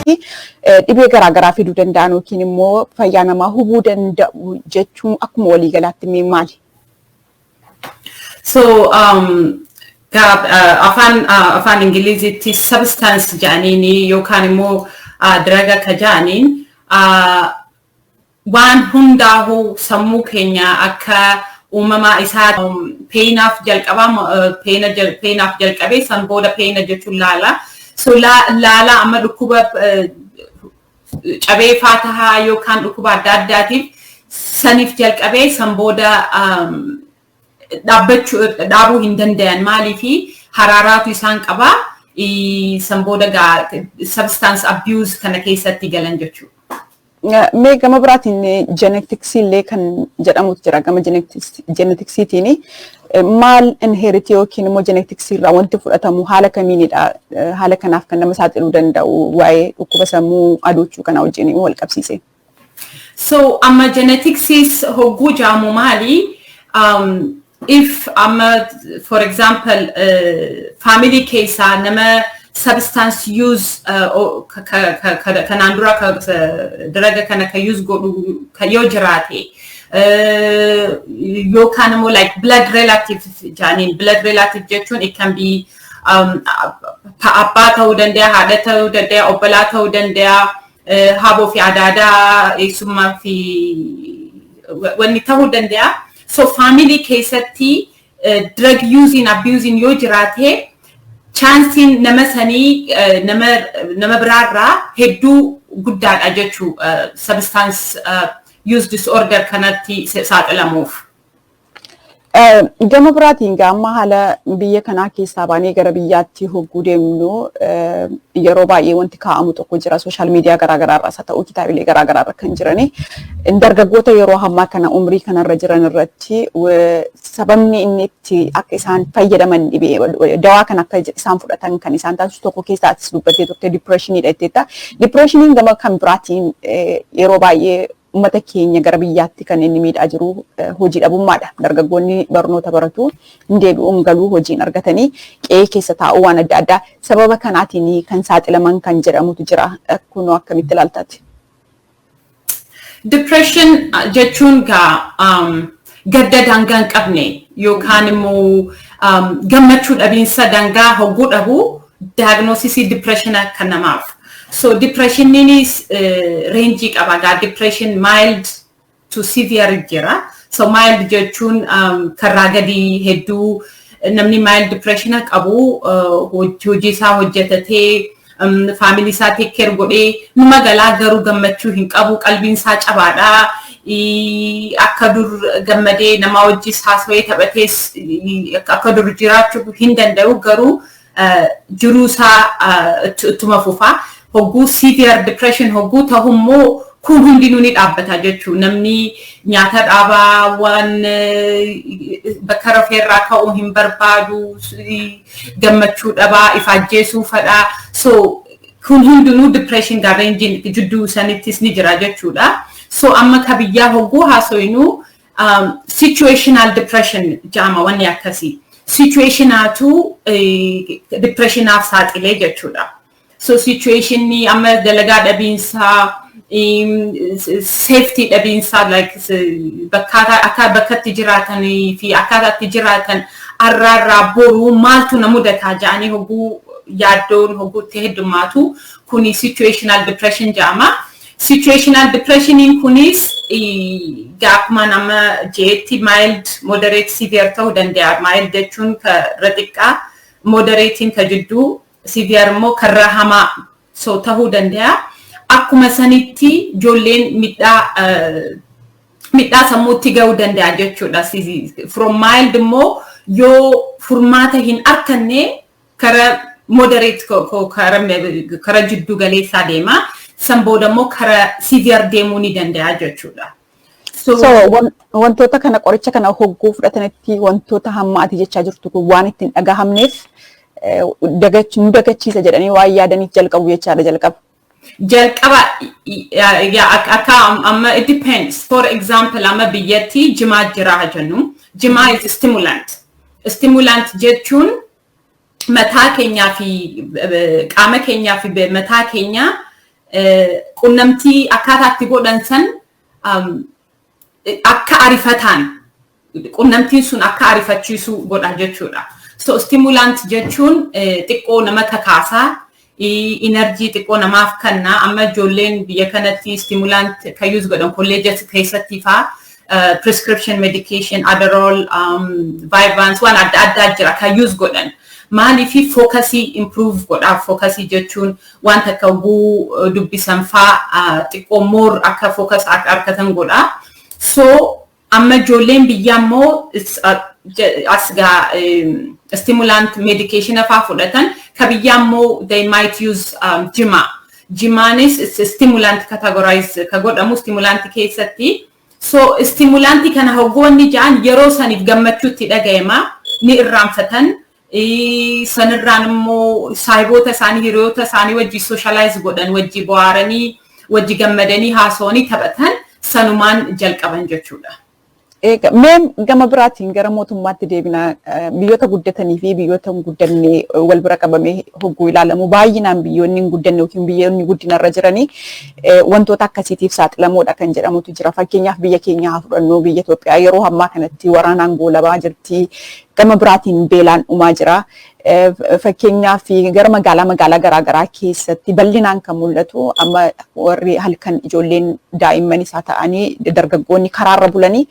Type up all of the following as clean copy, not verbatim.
Dhibee garaagaraa fiduu danda'an yookiin immoo fayyaa namaa hubuu danda'u jechuun akkuma waliigalaatti mee maali? So afaan Ingilizitti substance jedhaniini yookaan immoo drug ka jedhaniin waan hundaa'uu sammuu keenya akka uumamaa isaa painaaf jalqabaa, painaaf jalqabee san booda paina jechuun laala. So laala amma dhukkuba cabee faa tahaa yookaan dhukkuba adda addaatiif saniif jalqabee san booda dhaabbachuu dhaabuu hin danda'an. Maaliifi haraaraatu isaan qabaa, san booda substance abuse kana keessatti galan jechuudha. Mee gama biraatiin geneticsii illee kan jedhamutu jira. Gama geneticsiitiin maal inherit yookiin immoo geneticsii irraa wanti fudhatamu haala kamiinidha haala kanaaf kan nama saaxiluu danda'u, waa'ee dhukkuba sammuu adoochuu kana wajjin wal qabsiise? So amma geneticsiis hogguu jaamu maali? If amma, for example, family keessaa nama substance use kanaan dura drug kana ka use godhu yoo jiraate, yookaan immoo like blood relative jaaniin. Blood relative jechuun it can be abbaa ta'uu danda'a, haadha ta'uu danda'a, obbolaa ta'uu danda'a, haboo fi adaadaa, eessummaa fi wanni ta'uu danda'a. So family keessatti drug using, abusing yoo jiraate, chanceiin nama sanii nama biraarraa hedduu guddaadha jechuu substance use disorder kanatti saaxilamuuf. Gama biraatiin amma haala biyya kanaa keessaa baanee gara biyyaatti hogguu deemnu, yeroo baay'ee wanti kaa'amu tokko jira. Social media garaagaraa irraas haa ta'u, kitaabilee garaagaraa irra kan jirani. Dargaggoota yeroo ammaa kana umrii kanarra jiran irratti sababni inni itti akka isaan fayyadaman, dhibee dawaa kan akka isaan fudhatan kan isaan taasisu tokko keessaatis dubbattee turte, depressioniidha jetteetta. Depressioniin gama kan biraatiin yeroo baay'ee uummata keenya gara biyyaatti kan inni miidhaa jiru hojii dhabummaadha. Dargaggoonni barnoota baratu, hin deebi'uun galuu, hojiin argatanii qe'ee keessa taa'uu, waan adda addaa sababa kanaatiin kan saaxilaman kan jedhamutu jira. Kunoo akkamitti ilaaltaati? Depression jechuun gaa gadda daangaa hin qabne yookaan immoo gammachuu dhabiinsa daangaa hogguu dhabu diagnosisii depression kan namaaf. So depressioniinis rangeii qaba gaa. Depression mild to severe jira. So mild jechuun karraa gadi hedduu namni mild depression qabu hojii isaa hojjetatee, family isaa take care godhee numa galaa, garuu gammachuu hin qabu, qalbiin isaa cabaadha. Akka dur gammadee nama wajjis haasawee taphatees akka dur jiraachuu hin danda'u, garuu jiruu isaa ittuma fufaa. Hogguu severe depression hogguu ta'ummoo kun hundinuu ni dhaabbata jechuudha. Namni nyaata dhaabaa, waan bakka rafeerraa ka'uu hin barbaadu, gammachuu dhabaa, if ajjeesuu fadhaa. So kun hundinuu depression gaa rangeiin jidduu sanittis ni jira jechuudha. So amma ka biyyaa hogguu haasofnu, situational depression jedhama wanni akkasii. Situationaatu depressionaaf saaxilee jechuudha. So situationni amma dalagaa dhabiinsaa, safety dhabiinsaa, like bakka akka bakkatti jiraatanii fi akkaataa itti jiraatan arraarraa boruu maaltu na mudataa jedhanii hogguu yaaddoon hogguutti heddummaatu, kuni situational depression jedhama. Situational depressioniin kunis akkuma nama jeetti mild, moderate, severe ta'uu danda'a. Mild jechuun ka irra xiqqaa, moderatein ka jidduu, severe immoo karra hamaa so ta'uu danda'a. Akkuma sanitti ijoolleen miidhaa sammuutti ga'uu danda'a jechuudha. From mild immoo yoo furmaata hin arganne kara moderate, kara jiddu galeessaa deema. San booda immoo kara severe deemuu ni danda'a jechuudha. So wantoota kana, qoricha kana hogguu fudhatanitti, wantoota hamma ati jechaa jirtu kun waan ittiin dhagahamneef nu dagachiisa jedhanii waan yaadaniif jalqabu jechaadha jalqaba. Jalqaba akka amma it depends. For example, amma biyyatti jimaa jira jennu. Jimaa is stimulant. Stimulant jechuun mataa keenyaa fi qaama keenyaa fi mataa keenya Qunnamtii akkaataa itti godhan san akka arifataan, qunnamtiin sun akka arifachiisu godha jechuudha. So stimulant jechuun xiqqoo nama kakaasaa, energy xiqqoo namaaf kenna. Amma ijoolleen biyya kanatti stimulant kan use godhan kolleeja keessatti faa prescription medication, Adderall, Vyvanse, waan adda addaa jira kan use godhan. Maaliifi? Focusii improve godha. Focusii jechuun waan takka guu dubbisan faa xiqqoo more akka focus akka argatan godha. So amma ijoolleen biyyaa immoo as gaa stimulant medication faa fudhatan, ka biyyaa immoo they might use jima. Jimaanis stimulant categorize ka godhamu stimulant keessatti. So stimulantii kana hoggoonni ja'an yeroo saniif gammachuutti dhaga'ama, ni irraanfatan. Sanirraan immoo saahiboota isaanii, hiriyoota isaanii wajji socialize godhan, wajji bohaaranii, wajji gammadanii, haasawanii, taphatan, sanumaan jalqaban jechuudha. Mee gama biraatiin gara mootummaatti deebina. Biyyoota guddatanii fi biyyoota hin guddanne wal bira qabamee hogguu ilaalamu, baay'inaan biyyoonni hin guddanne yookiin biyyoonni guddinarra jiranii wantoota akkasiitiif saaxilamoodha kan jedhamutu jira. Fakkeenyaaf biyya keenya haa fudhannu, biyya Itoophiyaa yeroo ammaa kanatti waraanaan goolabaa jirti. Gama biraatiin beelaan dhumaa jira. Fakkeenyaaf gara magaalaa garaagaraa keessatti bal'inaan kan mul'atu amma warri halkan ijoolleen daa'imman isaa ta'anii dargaggoonni karaarra bulanii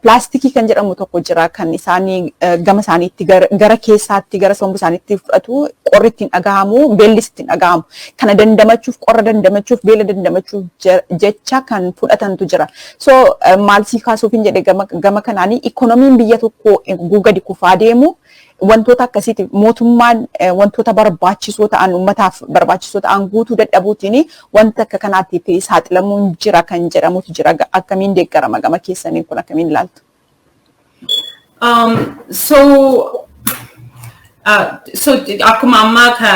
pilaastikii kan jedhamu tokko jira, kan isaanii gama isaaniitti gara keessaatti gara somba isaaniitti fudhatu, qorri ittiin dhagahamu, beellis ittiin dhagahamu. Kana dandamachuuf, qorra dandamachuuf, beela dandamachuuf jecha kan fudhatantu jira. So maal sii kaasuuf hin jedhe, gama kanaanii ikoonomiin biyya tokkoo gadi kufaa deemu wantoota akkasiiti, mootummaan wantoota barbaachisoo ta'an, uummataaf barbaachisoo ta'an guutuu dadhabuutiin wanta akka kanaatiif saaxilamuun jira kan jedhamutu jira. Akkamiin deeggarama gama keessaniin kun, akkamiin ilaaltu? So akkuma ammaa ka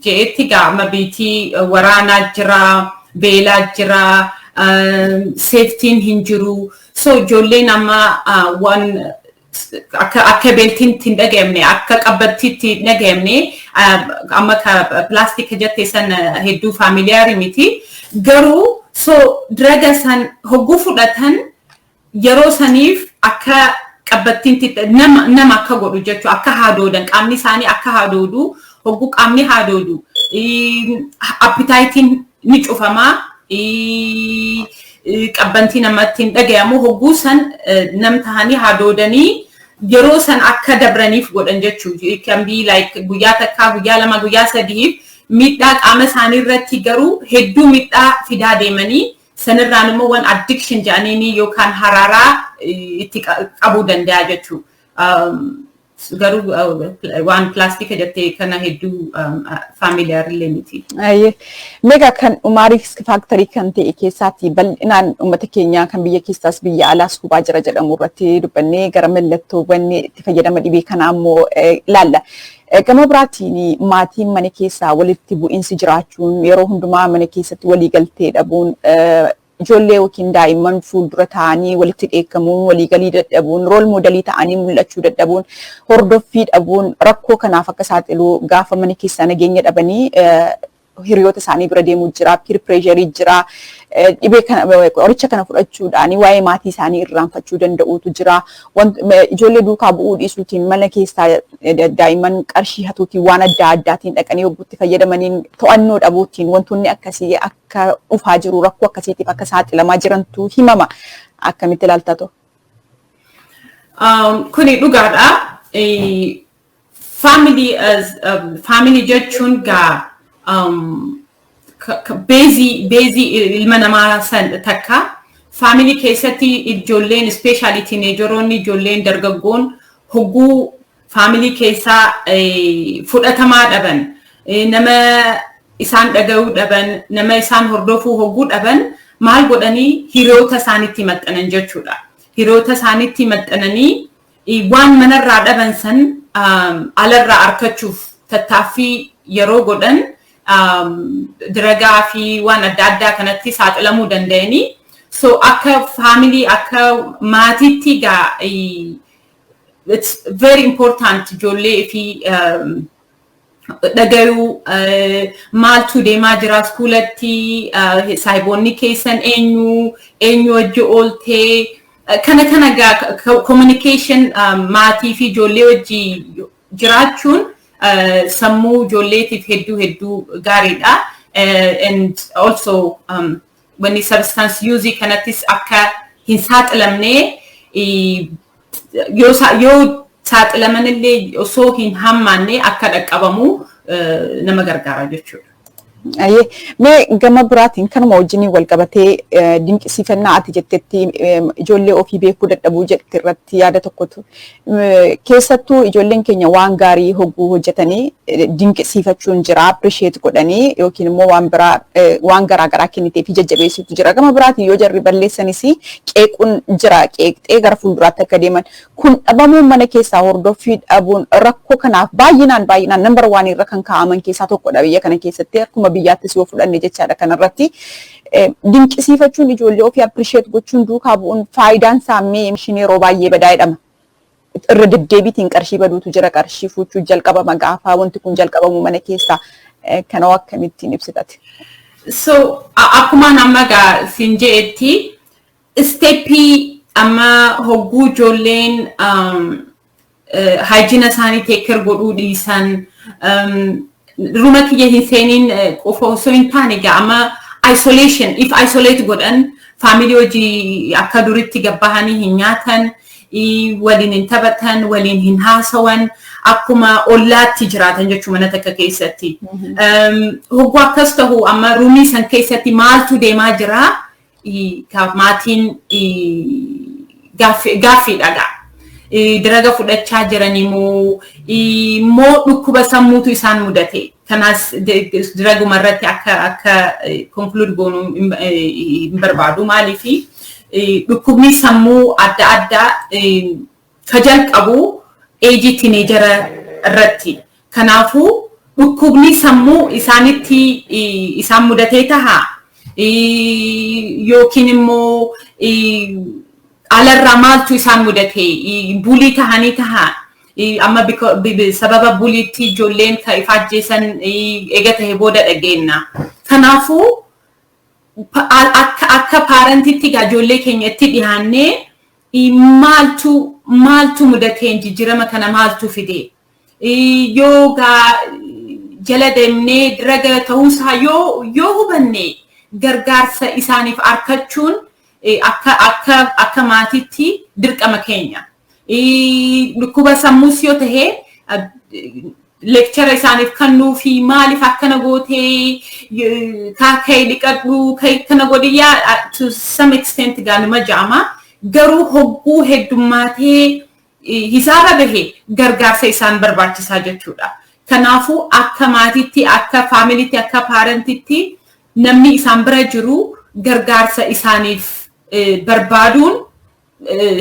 je'etti gaa amma biitii waraanaa jira, beelaa jira, safetyn hin jiru. So ijoolleen amma waan akka beeltiin hin dhaga'amne, akka qabbattiitti hin dhaga'amne, amma ka pilaastika jette san hedduu familiar miti. Garuu so druga san hogguu fudhatan yeroo saniif akka qabbattiin nama akka godhu jechuudha, akka haadoodan, qaamni isaanii akka haadoodu. Hogguu qaamni haadoodu appetiteiin ni cufamaa, qabbantii namatti hin dhagayamu. Hogguu san nam tahanii hadoodanii yeroo san akka dabraniif godhan jechuudha. It can be like guyyaa takkaa, guyyaa 2, guyyaa 3f miidhaa qaama isaanii irratti garuu hedduu miidhaa fidaa deemanii, sanirraan immoo waan addiction jedhaniini yookaan haraaraa itti qabuu danda'a jechuudha. Garuu waan pilaastika jettee kana hedduu familiar illee miti. Meegaa kan dhumaa risk factorii kan ta'e keessaatti bal'inaan uummata keenya kan biyya keessaas biyya alaas hubaa jira jedhamu irratti dubbannee gara mallattoowwan itti fayyadama dhibee kanaa immoo ilaalla. Gama biraatiin maatiin mana keessaa walitti bu'iinsi jiraachuun, yeroo hundumaa mana keessatti waliigaltee dhabuun, ijoollee yookiin daa'imman fuuldura ta'anii walitti dheekkamuun, waliigalii dadhabuun, role modelii ta'anii mul'achuu dadhabuun, hordoffii dhabuun rakkoo kanaaf akka saaxilu, gaafa mana keessaa nageenya dhabanii hiriyoota isaanii bira deemuu jira, peer pressureii jira, dhibee kana, qoricha kana fudhachuudhaan waa'ee maatii isaanii irraanfachuu danda'uutu jira. Ijoollee duukaa bu'uu dhiisuutiin, mana keessaa daa'imman qarshii hatuutiin, waan adda addaatiin dhaqanii hogguutti fayyadamaniin, to'annoo dhabuutiin wantoonni akkasii akka dhufaa jiru, rakkoo akkasiitiif akka saaxilamaa jirantu himama. Akkamitti ilaaltaa ta'u? Kuni dhugaadha. Family jechuun gaa baseii ilma namaa san takka. Family keessatti ijoolleen, especially teenageroonni, ijoolleen dargaggoon hogguu family keessaa fudhatamaa dhaban, nama isaan dhaga'uu dhaban, nama isaan hordofuu hogguu dhaban, maal godhanii? Hiriyoota isaaniitti maxxanan jechuudha. Hiriyoota isaaniitti maxxananii waan manarraa dhaban san alarraa argachuuf tattaaffii yeroo godhan drugaa fi waan adda addaa kanatti saaxilamuu danda'anii. So akka family, akka maatiitti gaa it's very important ijoollee fi Dhagayuu, maaltu deemaa jira schoolatti, saahiboonni keessan eenyu, eenyu wajji ooltee, kana kana gaa communication maatii fi ijoollee wajji jiraachuun sammuu ijoolleetiif hedduu hedduu gaariidha. And also wanni substance use kanattis akka hin saaxilamne, yoo saaxilamanillee osoo hin hammaanne akka dhaqqabamu nama gargaara jechuudha. Mee gama biraatiin kanuma wajjiniin wal qabatee dinqisiifannaa ati jettetti ijoollee ofii beekuu dadhabuu jette irratti yaada tokkotu, keessattuu ijoolleen keenya waan gaarii hogguu hojjetanii dinqisiifachuun jira, appreciate godhanii yookiin immoo waan biraa waan garaa garaa kennitee fi jajjabeessutu jira. Gama biraatiin yoo jarri balleessanis qeequun jira, qeeqxee gara fuulduraatti akka deeman. Kun dhabamuun mana keessaa, hordoffii dhabuun rakkoo kanaaf baay'inaan baay'inaan number one irra kan kaa'aman keessaa tokkodha biyya kana keessatti, akkuma biyyaattis yoo fudhanne jechaadha. Kanarratti dinqisiifachuun, ijoollee ofii appreciate gochuun, duukaa bu'uun faayidaan isaa mee? Ishiin yeroo baay'ee badaa jedhama. Irra deddeebiitiin qarshii baduutu jira, qarshii fuuchuu jalqabama gaafaa wanti kun jalqabamu mana keessaa. Kana akkamittiin ibsitate? So akkumaan amma gaa siin je'etti, stepii amma hogguu ijoolleen hygiene isaanii take care godhuu dhiisan, rooma kiyya hin seeniin qofa osoo hin taane, gaa amma isolation, if isolate godhan, family hojii akka duritti gabbahanii hin nyaatan, waliin hin taphatan, waliin hin haasawan, akkuma ollaatti jiraatan jechuu mana takka keessatti. Hogguu akkas tahu amma roomii san keessatti maaltu deemaa jira, maatiin gaaffiidha gaa. Druga fudhachaa jiranii moo moo dhukkuba sammuutu isaan mudate? Kanaas druguma irratti akka conclude goonuu hin barbaadu. Maaliifi, dhukkubni sammuu adda addaa ka jalqabu ageii teenagera irratti. Kanaafuu dhukkubni sammuu isaanitti isaan mudatee taha yookiin immoo alarraa maaltu isaan mudate, bully tahanii taha, amma sababa bullyitti ijoolleen ka if ajjeesan eega tahe booda dhageenna. Kanaafuu akka parentitti egaa ijoollee keenyatti dhiyaannee maaltu mudateen, jijjiirama kana maaltu fide, yoo gaa jala deemnee druga ta'uusaa yoo hubanne, gargaarsa isaaniif argachuun akka maatiitti dirqama keenya. Dhukkuba sammuus yoo tahe, lecture isaaniif kennuu fi maaliif akkana gootee, kaaka'e dhiqadhu, kana godhi, yaa to some extent gaaluma ja'ama. Garuu hogguu heddummaatee hisaaba bahe gargaarsa isaan barbaachisaa jechuudha. Kanaafuu akka maatiitti, akka familytti, akka parentitti namni isaan bira jiru gargaarsa isaaniif barbaaduun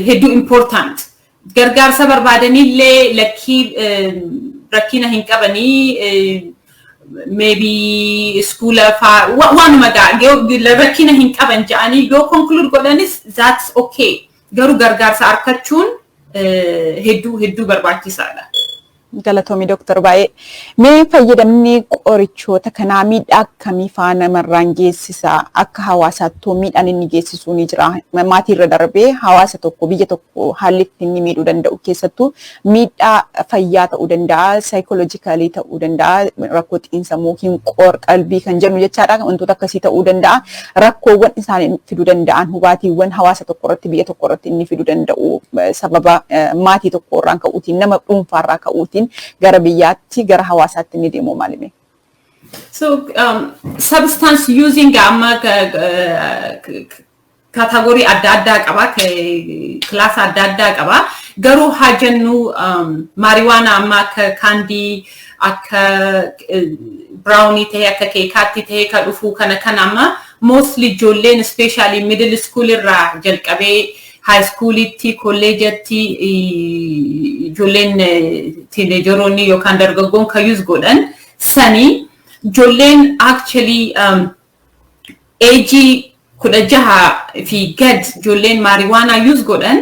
hedduu important. Gargaarsa barbaadanillee lakkii rakkina hin qabanii, maybe schoola faa waanuma gaa rakkina hin qaban jedhanii yoo conclude godhanis, that's okay. Garuu gargaarsa argachuun hedduu hedduu barbaachisaadha. Galatoomii Dooktar baay'ee. Mee fayyadamni qorichoota kanaa miidhaa akkamii faa namarraan geessisa? Akka hawaasaatti miidhaan inni geessisu ni jira. Maatiirra darbee hawaasa tokko, biyya tokko haalli ittiin inni miidhuu danda'u, keessattuu miidhaa fayyaa ta'uu danda'a, psychologicalii ta'uu danda'a, rakkoo xiinsammuu yookiin qoor qalbii kan jennu jechaadha. Wantoota akkasii ta'uu danda'a. Rakkoowwan isaan fiduu danda'an, hubaatiiwwan hawaasa tokko irratti, biyya tokko irratti inni fiduu danda'u, sababa maatii tokko irraan ka'uutiin, nama dhuunfaarraa ka'uutiin gara biyyaatti, gara hawaasaatti inni deemu maalime? So substance using amma category adda addaa qaba, classa adda addaa qaba. Garuu haa jennu marijuana amma akka candy, akka brownie ta'e, akka cakeaatti ta'e ka dhufu kana amma mostly ijoolleen especially middle school irraa jalqabee high schoolitti, kolleejatti ijoolleen teenageroonni yookaan dargaggoon kan use godhan sanii, ijoolleen actually ageii 16 fi gad ijoolleen marijuana use godhan,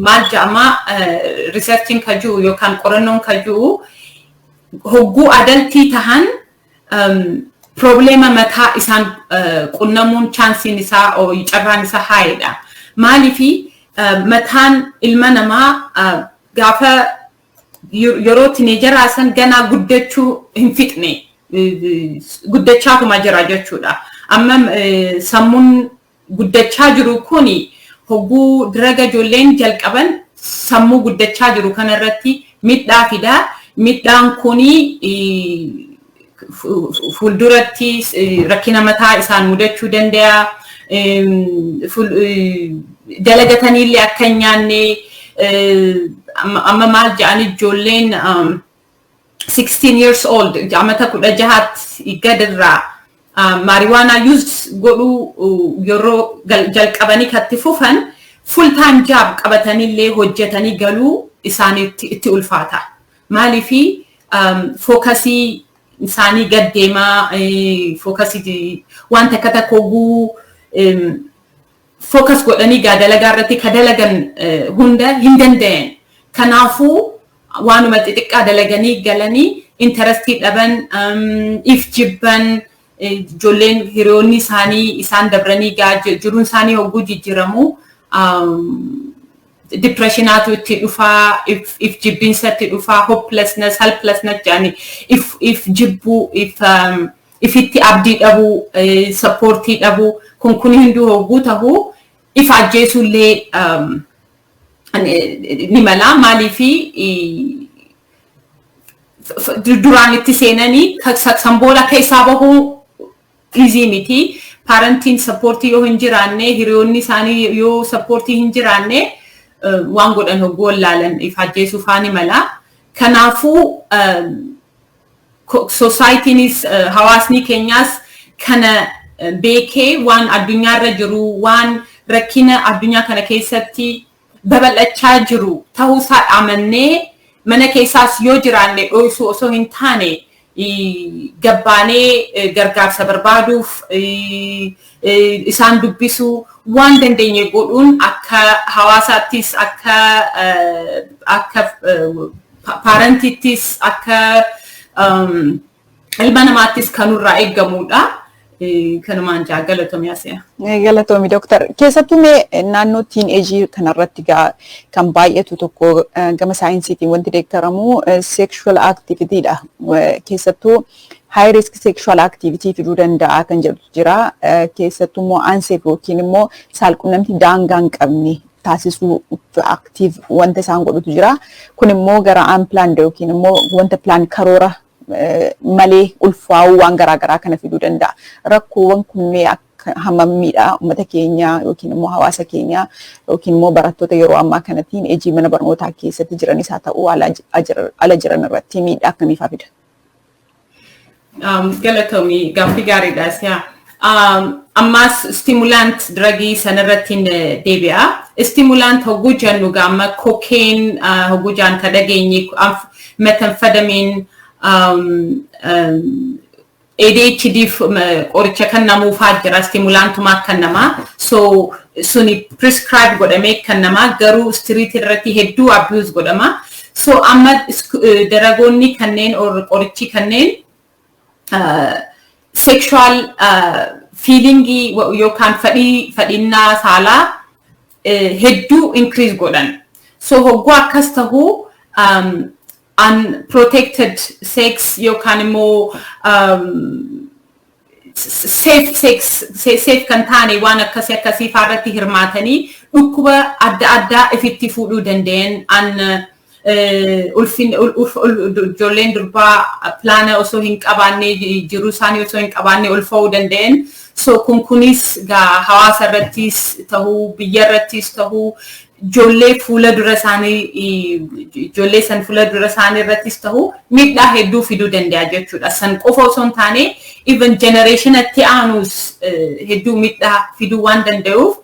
maal jedhama, researchiin ka jiru yookaan qorannoon ka jiru Hogguu adultii tahan problema mataa isaan qunnamuun chanceiin isaa, carraan isaa highdha. Maaliifi, mataan ilma namaa gaafa yeroo teenageraa san ganaa guddachuu hin fixne, guddachaatuma jira jechuudha. Amma sammuun guddachaa jiru kuni hogguu druga ijoolleen jalqaban sammuu guddachaa jiru kanarratti miidhaa fidaa. Miidhaan kuni fuulduratti rakkina mataa isaan mudachuu danda'a. Dalagataniillee akka hin nyaanne. Amma maal jedhan, ijoolleen 16 years old, amata 16tti gadirraa marijuana use godhuu yeroo jalqabanii katti fufan, full time job qabatanillee hojjetanii galuu isaanitti itti ulfaata. Maaliifi, focusii isaanii gad deemaa, focusii waan takka takka hogguu focus godhanii gaa dalagaa irratti ka dalagan hunda hin danda'an. Kanaafuu waanuma xixiqqaa dalaganii galanii interestii dhaban, if jibban. Ijoolleen hiriyoonni isaanii isaan dabranii gaa jiruun isaanii hogguu jijjiiramu depressionaatu itti dhufaa, if jibbiinsa itti dhufaa, hopelessness, helplessness jedhanii if jibbuu, if ifitti abdii dhabuu, supportii dhabuu, kun kun hunduu hogguu tahuu if ajjeesuullee ni mala. Maaliifi, duraan itti seenanii san booda keessaa bahuu easy miti. Parentiin supportii yoo hin jiraanne, hiriyoonni isaanii yoo supportii hin jiraanne, waan godhan hogguu wallaalan if ajjeesuu faa ni mala. Kanaafuu societynis, hawaasni keenyaas kana beekee, waan addunyaarra jiru, waan rakkina addunyaa kana keessatti babal'achaa jiru ta'uusaa amannee, mana keessaas yoo jiraanne dhoksuu osoo hin taane, gabbaanee gargaarsa barbaaduuf isaan dubbisuu, waan dandeenye godhuun akka hawaasaattis, akka parentittis, akka ilma namaattis kanurraa eeggamudha. Kanumaan jaa, galatoomi Asiyaa. Galatoomi, dooktar. Keessattuu mee naannoo teenageii kanarratti kan baay'atu tokko, gama saayinsiitiin wanti deeggaramu sexual activityidha. Keessattuu high risk sexual activity fiduu danda'a kan jedhutu jira. Keessattuu immoo unsafe yookiin immoo saalqunnamtii daangaa hin qabne taasisuu active wanta isaan godhutu jira. Kun immoo gara unplanned yookiin immoo wanta plan karoora malee ulfaa'uu, waan garaagaraa kana fiduu danda'a. Rakkoowwan kunneen akka hammam miidhaa uummata keenya yookiin immoo hawaasa keenya yookiin immoo barattoota yeroo ammaa kanatiin ejii mana barnootaa keessatti jiranis haa ta'u ala jiran irratti miidhaa akkamii faa fida? Galatoomii, gaaffii gaariidha si'a. Ammaas stimulant drugii sanarratti deebi'a. Stimulant hogguu jennu gaama cocaine hogguu jaan ka dhageenye, methamphetamine, ADHD qoricha kennamuufaa jira, stimulantumaa kennamaa. So suni prescribe godhamee kennamaa, garuu street irratti hedduu abuse godhama. So amma drugoonni kanneen or qorichi kanneen sexual feelingii yookaan fedhii fedhinnaa saalaa hedduu increase godhan. So hogguu akkas tahuu unprotected sex yookaan immoo safe sex, safe kan taane waan akkasii akkasii faarratti hirmaatanii dhukkuba adda addaa ifitti fuudhuu danda'an. An ulfin ijoolleen durbaa plana osoo hin qabaanne, jiruu isaanii osoo hin qabaanne ulfa'uu danda'an. So kun kunis gaa hawaasa irrattis tahuu, biyya irrattis tahuu, ijoollee fuula dura isaanii, ijoollee san fuula dura isaanii irrattis tahuu miidhaa hedduu fiduu danda'a jechuudha. San qofa osoo hin taane, even generationatti aanus hedduu miidhaa fiduu waan danda'uuf,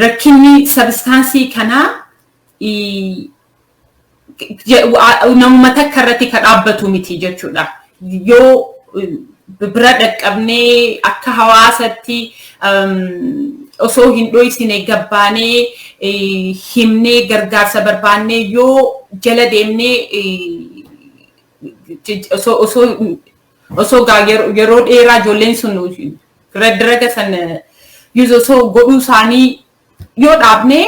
rakkinni substanceii kanaa namuma takka irratti kan dhaabbatu miti jechuudha. Yoo bira dhaqqabnee akka hawaasatti osoo hin dhoksine gabbaanee himnee gargaarsa barbaannee yoo jala deemnee Osoo yeroo dheeraa ijoolleen sun druga san use osoo godhuu isaanii yoo dhaabne,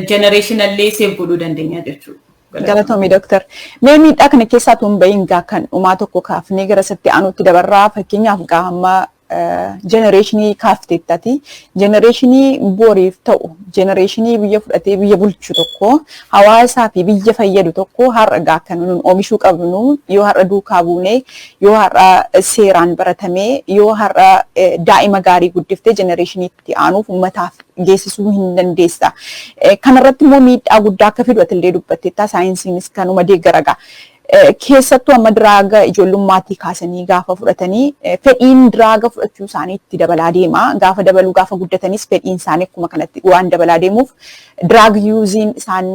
generationallee save godhuu dandeenya jechuudha. Galatoomii, Dooktar. Mee miidhaa kana keessaa tun bahin gaa kan dhumaa tokko kaafnee gara isatti aanutti dabarraa. Fakkeenyaaf gaa hamma generationii kaafteettati. Generationii boriif ta'u, generationii biyya fudhatee biyya bulchu tokko, hawaasaa fi biyya fayyadu tokko har'a gaa kan nun oomishuu qabnu, yoo har'a duukaa buunee, yoo har'a seeraan baratamee, yoo har'a daa'ima gaarii guddiftee generationii itti aanuuf uummataaf geessisuu hin dandeessa. Kanarratti immoo miidhaa guddaa akka fidu atillee dubbatteetta, saayinsiinis kanuma deeggara gaa. Keessattuu amma druga ijoollummaatti kaasanii gaafa fudhatanii fedhiin druga fudhachuu isaanii itti dabalaa deema. Gaafa dabaluu, gaafa guddatanis fedhiin isaanii akkuma kanatti waan dabalaa deemuuf, drug useiin isaan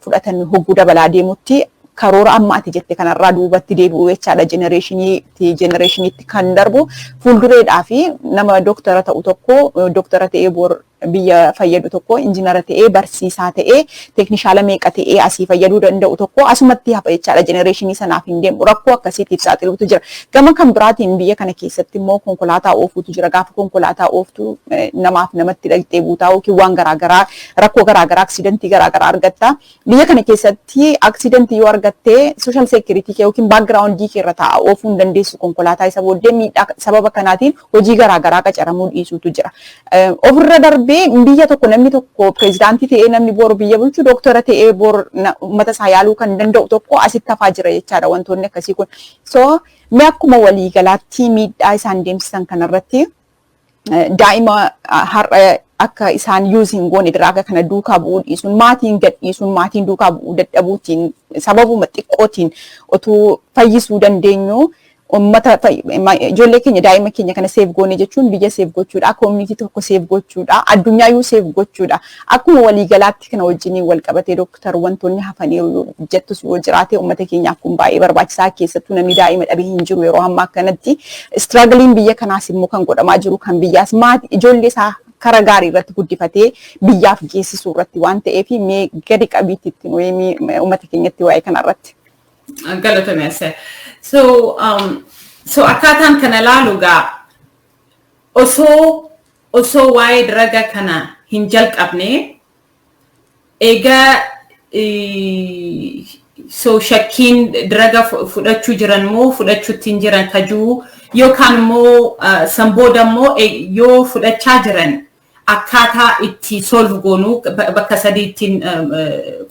fudhatan hogguu dabalaa deemutti karoora amma ati jette kanarraa duubatti deebi'u jechaadha. Generationiitti generationiitti kan darbu fuuldureedhaa fi nama dooktara ta'u tokko, dooktara ta'ee bor biyya fayyadu tokko, injiinara ta'ee, barsiisaa ta'ee, teeknishaala meeqa ta'ee asii fayyaduu danda'u tokko asumatti hafa jechaadha. Generationii sanaaf hin deemu, rakkoo akkasiitiif saaxiluutu jira. Gama kan biraatiin biyya kana keessatti immoo konkolaataa oofuutu jira. Gaafa konkolaataa ooftu namaaf namatti dhaqxee buutaa yookiin waan garaagaraa, rakkoo garaagaraa, accidentii garaagaraa argatta. Biyya kana keessatti accidentii yoo argattee social security kee yookiin backgroundii kee irra taa'a, oofuu hin dandeessu konkolaataa. Isa booddee miidhaa sababa kanaatiin hojii garaagaraa qacaramuu dhiisuutu jira. Ofirra darbee biyya tokko namni tokko pireezidaantii ta'ee, namni boru biyya bulchu, dooktara ta'ee bor uummata isaa yaaluu kan danda'u tokko asitti hafaa jira jechaadha wantoonni akkasii kun. So mee akkuma waliigalaatti miidhaa isaan deemsisan kanarratti, daa'ima har'a akka isaan use hin goone, druga kana duukaa bu'uu dhiisuun, maatiin gad dhiisuun, maatiin duukaa bu'uu dadhabuutiin, sababuma xiqqootiin otuu fayyisuu dandeenyu, uummata, ijoollee keenya, daa'ima keenya kana save goone jechuun biyya save gochuudha, community tokko save gochuudha, addunyaa save gochuudha. Akkuma waliigalaatti kana wajjiniin wal qabatee, dooktar, wantoonni hafaniiru jettus yoo jiraate, uummata keenyaaf kun baay'ee barbaachisaa. Keessattuu namni daa'ima dhabee hin jiru yeroo ammaa akkanatti. Struggleiin biyya kanaas immoo kan godhamaa jiru kan biyyaas maatii ijoollee isaa kara gaarii irratti guddifatee biyyaaf geessisuu irratti waan ta'eef, mee gadi qabiitti itti uummata keenyatti waa'ee kanarratti. Galatoomi. So akkaataan kana laalu gaa osoo waa'ee druga kana hin jalqabne, egaa so shakkiin druga fudhachuu jiran moo fudhachuutti hin jiran kajuu, yookaan immoo san booda immoo yoo fudhachaa jiran akkaataa itti solve goonuu bakka sadiittiin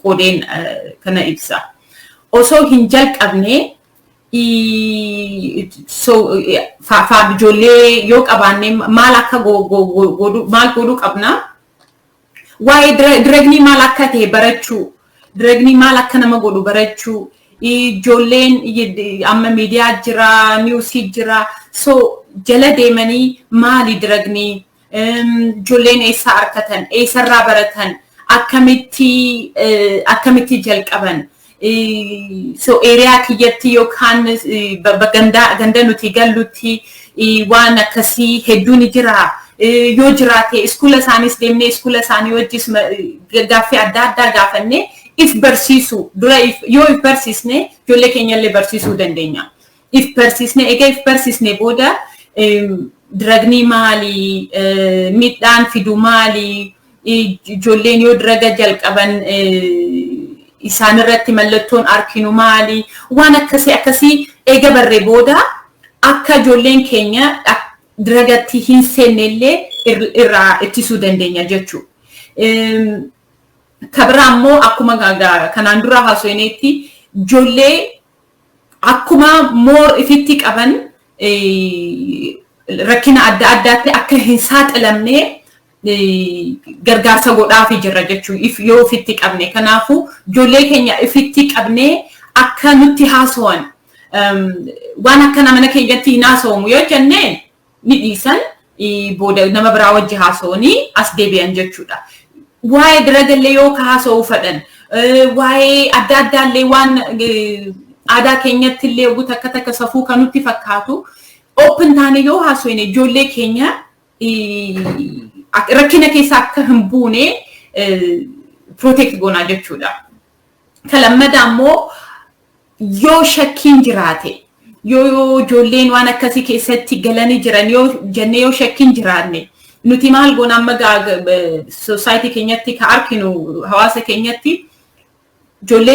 qoodeen kana ibsa. Osoo hin jalqabne, so ijoollee yoo qabaanne maal akka maal godhuu qabna? Waa'ee drugni maal akka ta'e barachuu, drugni maal akka nama godhu barachuu, ijoolleen amma miidiyaa jira, newsii jira, so jala deemanii maali drugni, ijoolleen eessaa argatan, eessarraa baratan, akkamitti jalqaban, so area kiyyatti yookaan ganda nuti gallutti waan akkasii hedduu ni jira. Yoo jiraate schoola isaanis deemnee schoola isaanii wajjis gaaffii adda addaa gaafannee if barsiisu. Dura yoo if barsiisne ijoollee keenyallee barsiisuu dandeenya. If barsiisne, egaa if barsiisne booda drugni maali, miidhaan fidu maali, ijoolleen yoo druga jalqaban isaan irratti mallattoon arginu maali, waan akkasii akkasii eega barree booda akka ijoolleen keenya drugatti hin seenne illee irraa ittisuu dandeenya jechuudha. Kabira immoo akkuma kanaan dura haasofneetti ijoollee akkuma more ifitti qaban rakkina adda addaatti akka hin saaxilamne gargaarsa godhaafii jirra jechuudha yoo ofitti qabne. Kanaafuu ijoollee keenya ifitti qabnee akka nutti haasawan, waan akkana mana keenyatti hin haasawamu yoo jenneen ni dhiisan, booda nama biraa wajji haasawanii as deebi'an jechuudha. Waa'ee drugallee yoo haasawuu fedhan, waa'ee adda addaallee, waan aadaa keenyatti illee oguu takka takka safuu kan nutti fakkaatu, open taane yoo haasofne ijoollee keenya rakkina keessa akka hin buune protect goonaa jechuudha. Ka lammadaa immoo Yoo shakkiin jiraate, yoo ijoolleen waan akkasii keessatti galanii jiran yoo jennee yoo shakkiin jiraanne, nuti maal goona? Amma society keenyatti ka arginu, hawaasa keenyatti ijoollee